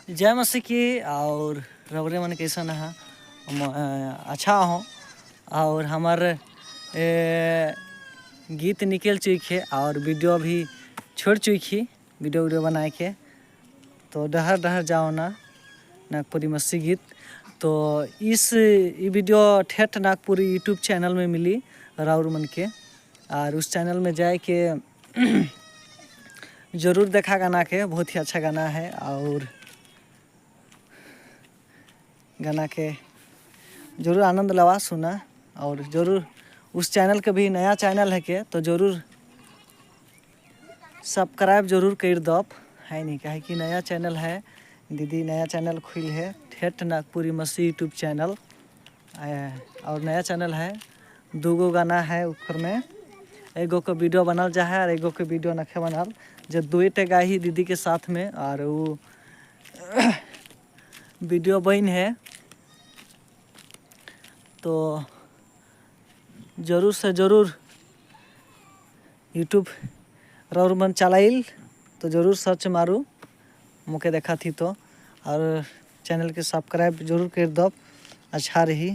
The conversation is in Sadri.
जय मसीह की। और रबरे मन कैसन है? अच्छा हो। और हमार गीत निकल चुकी है और वीडियो भी छोड़ चुकी, वीडियो वीडियो बनाए के। तो डहर डहर जाओ ना नागपुरी मसीह गीत। तो इस ये वीडियो ठेठ नागपुरी यूट्यूब चैनल में मिली राउर मन के और उस चैनल में जाए के जरूर देखा गाना के। बहुत ही अच्छा गाना है और गाना के जरूर आनंद लवा सुना। और जरूर उस चैनल के भी, नया चैनल है के, तो जरूर सब्सक्राइब जरूर कर दब है नहीं, काहे कि नया चैनल है। दीदी नया चैनल खुल है, ठेठ नागपुरी मसीह यूट्यूब चैनल और नया चैनल है। दूगो गाना है ऊपर में, एगो के वीडियो बनल जा है और एगो के वीडियो नखे बनल, जो दुईटे गाही दीदी के साथ में और वो वीडियो बन है। तो जरूर से जरूर यूट्यूब रौर मन चलाइल तो जरूर सर्च मारू मुके देखा थी तो और चैनल के सब्सक्राइब जरूर कर दब, अच्छा रही।